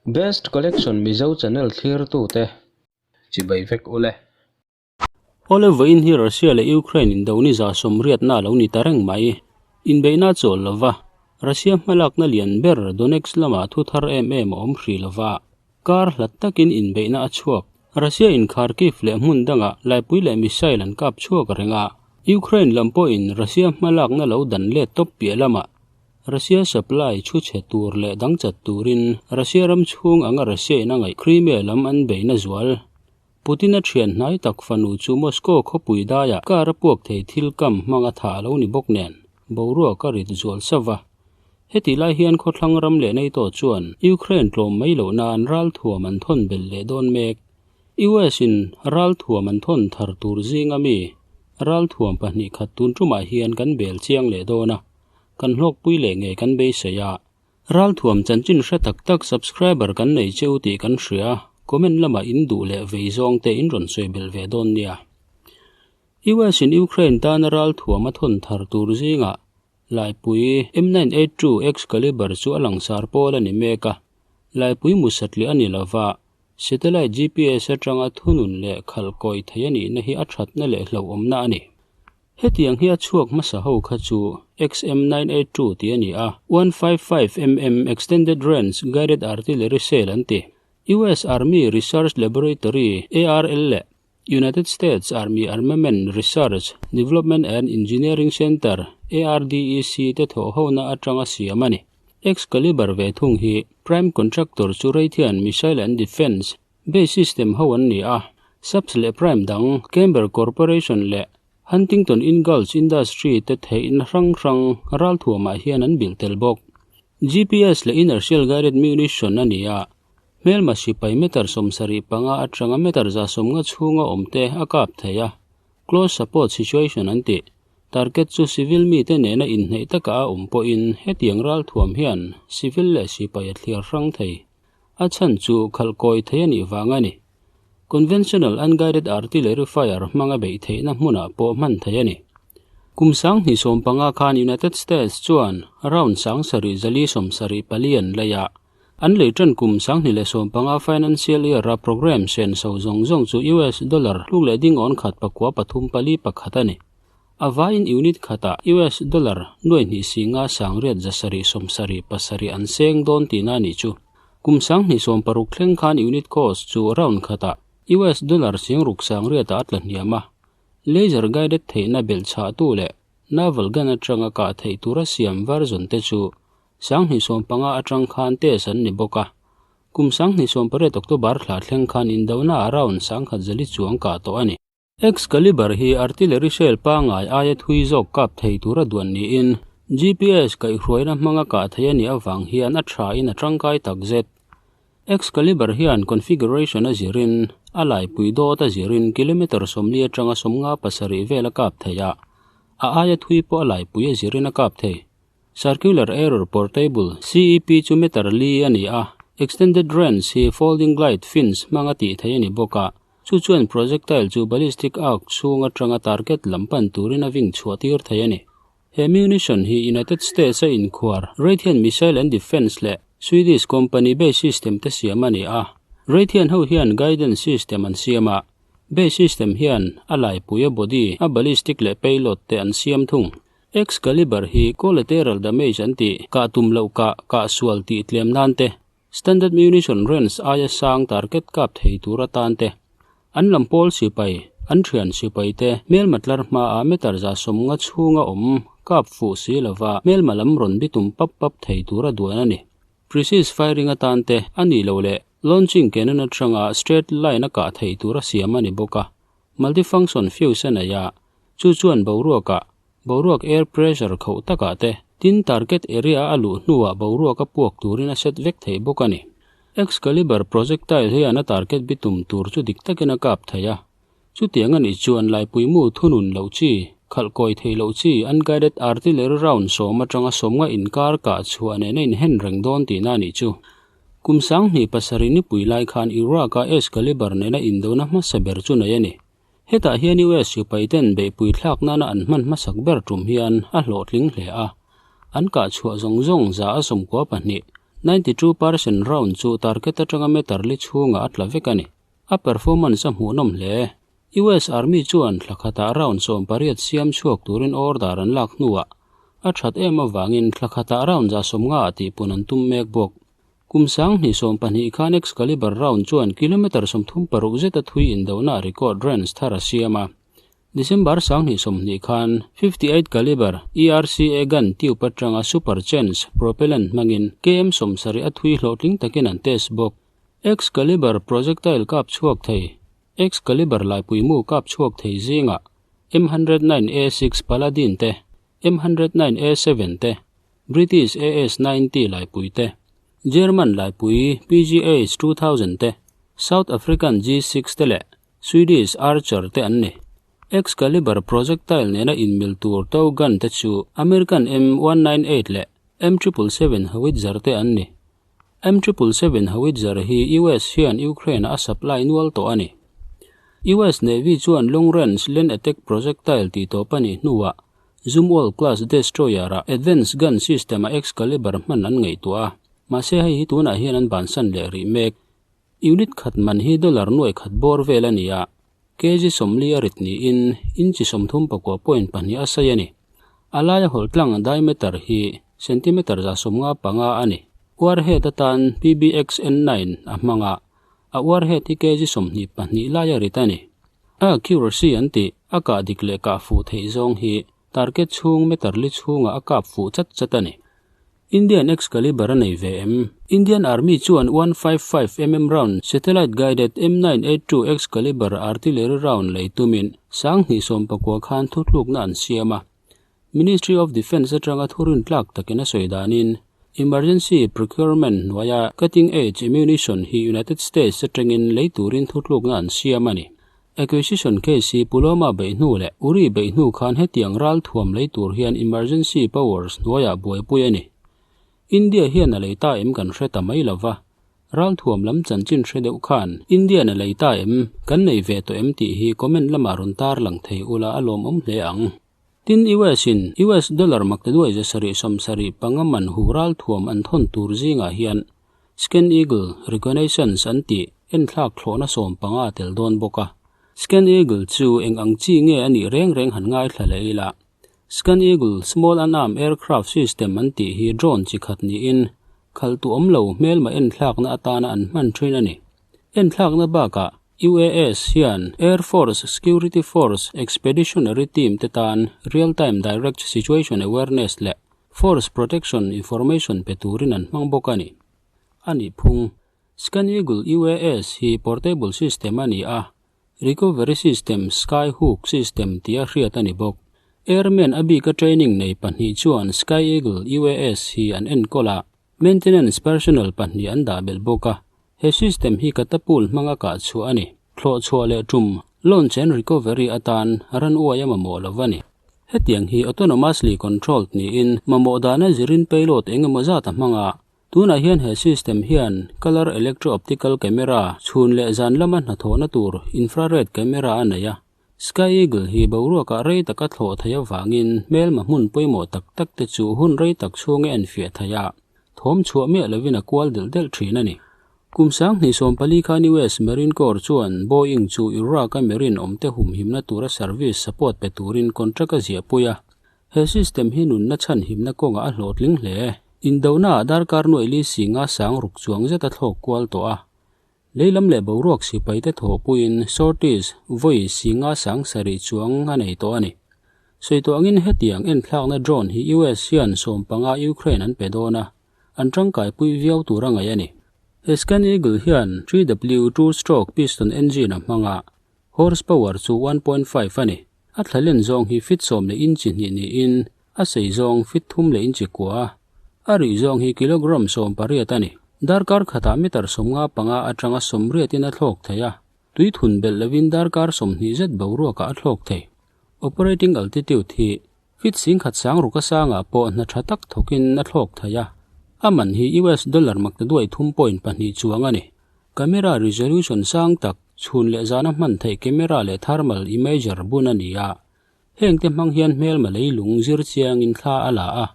Best Collection Mizo channel thlirtute chibai vek ule. Awle vawiin hi Russia leh Ukraine indoni za sawmriatna a lo ni ta reng mai. Inbeihna a chawl lova, Russia hmalakna lian ber Donetsk lamah thu thar em em a awm hrih lova, kar hlat takin inbeihna a chhuak. Russia in Kharkiv leh hmun dangah laipui leh missile an kap chhuak reng a, Ukraine lam pawhin Russia hmalakna lo dan let tawp piah lamah Russia supply chhu chhe tur leh dang chat turin Russia ram chhung anga Russia in a ngaih Crimea lam an beihna zual. Putin-a thian hnai tak fanu chu Moscow khawpui daiah car a puak thei thil kam hmang a thah a lo ni bawk nen, boruak a rit zual sauh a. Hetih lai hian khawthlang ram leh NATO chuan Ukraine tlawm mai loh nan ralthuam an thawn belh leh dawn mek. US in ralthuam an thawn thar tur zinga mi ralthuam pahnih khat tun tumah hian kan bel chiang leh dawn a. Kan hlawkpui leh ngei kan beisei a. Ralthuam chanchin hre tak tak subscriber kan nei cheu tih kan hria, comment lamah in duh leh vei zawng te in rawn sawi belh ve dawn nia. US in Ukraine tana ralthuam a thawn thar tur zingah Laipui M982 Excalibur chu a langsar pawl a ni mek a, Laipui musatliah a ni lova, satellite GPS atanga thunun leh khalh kawi thei a nihna hi a thatna leh hlauhawmna a ni. Hetiang hi a chhuak hmasa ho kha chu XM982 tih a ni a, 155mm Extended Range Guided Artillery Shell an ti. US Army Research Laboratory, ARL, leh United States Army Armament Research, Development and Engineering Center, ARDEC, te thawhhona atanga siam a ni. Excalibur ve thung hi Prime Contractor chu Raytheon Missile and Defense Base System ho an ni a, Subs leh Prime dang Camber Corporation leh Huntington Ingalls Industry te theihna hrang hrang ralthuamah hian an bilh tel bawk. GPS leh Inertial Guided Munition a ni a, hmelma sipai meter 75 atanga meter 150 chhunga awmte a kap thei a, Close Support Situation an ti. Target chu civil mite nena inhneih taka a awm pawhin hetiang ralthuam hian civil leh sipai a thliar hrang thei. A chhan chu khalh kawi thei a nih vang a ni. Conventional unguided artillery fire hmanga beih theihna hmunah pawh hman theih a ni. Kum 2015 khan United States chuan round 7774 an lei a, an lei tan kum 2015 financial year-a program senso zawng zawng chu US dollar hluk leh ding awn khat pakua pathum pali pakhat a ni. A vaiin unit khatah US dollar nuai hnih singa sangriat zasarih sawmsarih pasarih an seng dawn tihna a nih chu. Kum 2016 thleng khan unit cost chu round khatah US dollar singruk sangriatah a tla hniam a. Laser guided theihna belh chhahtu leh naval gun atanga kah theih tura siam version te chu 2015 atang khan test an ni bawk a. Kum 2018 October thla thleng khan indona ah round 1040 chuang kah tawh a ni. Excalibur hi artillery shell pangngai aia thui zawk kap thei tura duan niin GPS kaihhruaina hmanga kah thei a nih avang hian a thain a tangkai tak zet. Excalibur hian configuration a zirin, a laipui dawt a zirin kilometre 40 atanga 57 vel a kap thei a, a aia thui pawh a laipui a zirin a kap thei. Circular Error Portable, CEP, chu meter li a ni a, extended range hi folding glide fins hmanga tih theih a ni bawk a, Chu chuan projectile chu ballistic arc chhung atanga target lam pan turin a ving chhuah tir thei a ni. He munition hi United States a inkhuar Raytheon Missile and Defense leh Swedish company BAE System te siam a ni a. Raytheon ho hian guidance system an siam a, BAE System hian a laipui a body, a ballistic leh payload te an siam thung. Excalibur hi collateral damage an tih, kah tum loh kah, kah sual tih tlem nan te, Standard munition range aia sang target kap thei tur atan te, an lam pawl sipai, an thian sipai te hmelma tlar hmaah meter 150 chhunga awm kap fuh si lova hmelma lam rawn bitum pap pap thei tura duan a ni. Precise firing atan te a nih loh leh launching cannon atanga straight line a kah thei tura siam a ni bawk a. Multifunction fuse a nei a, chu chuan boruakah Boruak air pressure khauh takah te, tin target area a luh hnuah boruak a puak turin a set vek thei bawk a ni. Excalibur projectile hian a target bitum tur chu dik takin a kap thei a. Chutiang a nih chuan laipuimu thunun loh chi, khalh kawi thei loh chi unguided artillery round 10 atanga 50 inkar kah chhuah nena inhen reng dawn tihna a nih chu. Kum 2007 nipui lai khan Iraq-a Excalibur nena indona hmasa ber chu nei a ni. Hetah hian US sipaiten beihpui thlak nana an hman hmasak ber tum hian a hlawhtling hle a, an kah chhuah zawng zawng 112, 92% round chu target atanga meter li chhungah a tla vek a ni. A performance a hmuhnawm hle. US Army chuan thla khatah round 18 siam chhuak turin order an lak hnuah a that em avangin thla khatah round 150 ah tihpun an tum mek bawk. Kum 2020 khan Excalibur round chuan kilometre 36 zeta thui indona record range thar a siam a. December 2020 khan 58 caliber ERCA gun tube atanga super chance propellant hmangin km 70 a thui hlawhtling takin an test bawk. Excalibur projectile kap chhuak thei Excalibur laipui mu kap chhuak thei zinga M109A6 Paladin te M109A7 te British AS-90 laipui te German laipui PGH 2000 te South African G6 te leh Swedish Archer te an ni. Excalibur projectile nena inmil tur TOW gun te chu American M198 leh M777 howitzer te an ni. M777 howitzer hi US hian Ukraine a supply nual tawh a ni. US Navy chuan long range land attack projectile tih tawp a nih hnuah Zumwalt class destroyer a advanced gun system a Excalibur hman an ngaihtuah a, mahse hei hi tunah hian an bansan leh rih mek. Unit khat man hi dollar nuai khat bawr vel a ni a, kg 40 a rit niin inchi 39.2 a sei a ni. A laia hawlh tlang diameter hi centimeter 155 a ni. Warhead atan PBXN9 a hmang a, a warhead hi kg 22 laia rit a ni. A accuracy an tih a kah dik leh kah fuh theih zawng hi target chhung meter li chhungah a kap fuh chat chat a ni. Indian Excalibur a nei ve em? Indian Army chuan 155mm round satellite guided M982 Excalibur artillery round lei tumin 2019 khan thutlukna an siam a. Ministry of Defence atanga thurin tlak takin a sawi danin Emergency Procurement hnuaia cutting edge ammunition hi United States atangin lei turin thutlukna an siam a ni. Acquisition case hi Pulwama beih hnu leh Uri beih hnu khan hetiang ral thuam lei tur hian Emergency Powers hnuaiah buaipui a ni. India hian a lei ta em kan hre ta mai lova, ral thuam lam chanchin hre deuh khan India na lei ta em kan nei ve tawh em tih hi comment lamah rawn tar lang thei ula a lawmawm hle ang. Tin US in US dollar maktaduai 775 man hu ral thuam an thawn tur zingah hian Scan Eagle Reconnaissance an tih enthlak thlawhna 15 tel dawn bawk a. Scan Eagle chu eng ang chi nge a nih reng reng han ngaithla leh ila. Scan Eagle Small Unarmed Aircraft System an tih hi drone chi khat niin khalh tu awm lo hmelma enthlakna atana an hman thin a ni. Enthlakna bakah UAS hian Air Force Security Force Expeditionary Team te tan real-time direct situation awareness leh Force Protection information pe turin an hmang bawk a ni. A nih phung, Scan Eagle UAS hi portable system a ni a, recovery system Skyhook system tia hriat a ni bawk. Airmen a bika training nei pahnih chuan Sky Eagle UAS hi an enkawl a, maintenance personnel pahnih an dah belh bawk a. He system hi catapult hmanga kah chhuah a ni. Thlawh chhuah leh tum, launch and recovery atan ran uai a mamawh lo a ni. Hetiang hi autonomously controlled niin mamawh dana zirin payload eng emaw zat a hmang a. Tunah hian he system hian colour electro-optical camera chhun leh zan lama hnathawhna tur infrared camera a nei a. Sky Eagle hi boruakah rei taka thlawh theih avangin hmelma hmun pawimawh tak tak te chu hun rei tak chhunga enfiah theih a, thawm chhuah miah lovin a kual delh delh thin a ni. Kum 2014 khan US Marine Corps chuan Boeing chu Iraq-a Marine awmte humhimna tura service support pe turin contract a ziahpui a. He system hi nunna chhanhimna kawngah a hlawhtling hle. Indona-ah darkar nuaih li singa sang ruk chuang zet a thlawk kual tawh a. Leilam leh boruak sipaite thawhpuiin sorties vawi singa sang sarih chuang a nei tawh a ni. Sawi tawh angin hetiang enthlakna drone hi US hian 15 Ukraine an pe dawn a, an tangkaipui viau tur a ngaih a ni. He Scan Eagle hian 3W two stroke piston engine a hmang a, horsepower chu 1.5 a ni. A thlalen zawng hi feet 10 leh inchi hnih niin a sei zawng feet 3 leh inchi kua a, a rih zawng hi kilogram 18 a ni. Darkar khatah meter 55 atanga 80 in a thlawk thei a, tui thun belh lovin darkar 20 zet boruakah a thlawk thei. Operating altitude hi feet 10,000 sang ruk a sangah pawh hna tha tak thawkin a thlawk thei a, a man hi US dollar maktaduai 3.2 chuang a ni. Camera resolution sang tak chhun leh zana hman theih camera leh thermal imager bun a ni a, hengte hmang hian hmelma leilung zir chiangin thla a la a,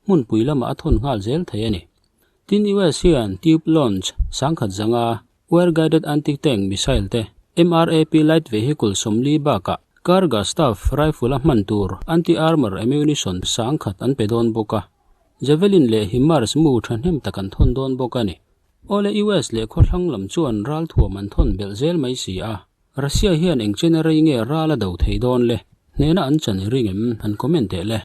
hmunpui lamah a thawn nghal zel thei a ni. Tin US hian Tube Launch 1500, Wire Guided Anti-Tank Missile te, MRAP Light Vehicle 40 bakah Kar Gustav Rifle a hman tur Anti-Armor Ammunition 1000 an pe dawn bawk a. Javelin leh HIMARS mu thahnem tak an thawn dawn bawk a ni. Awle US leh khawthlang lam chuan ralthuam an thawn belh zel mai si a. Russia hian eng chen a rei nge ral a do thei dawn le? Hnena an chan i ring em? Han comment teh le.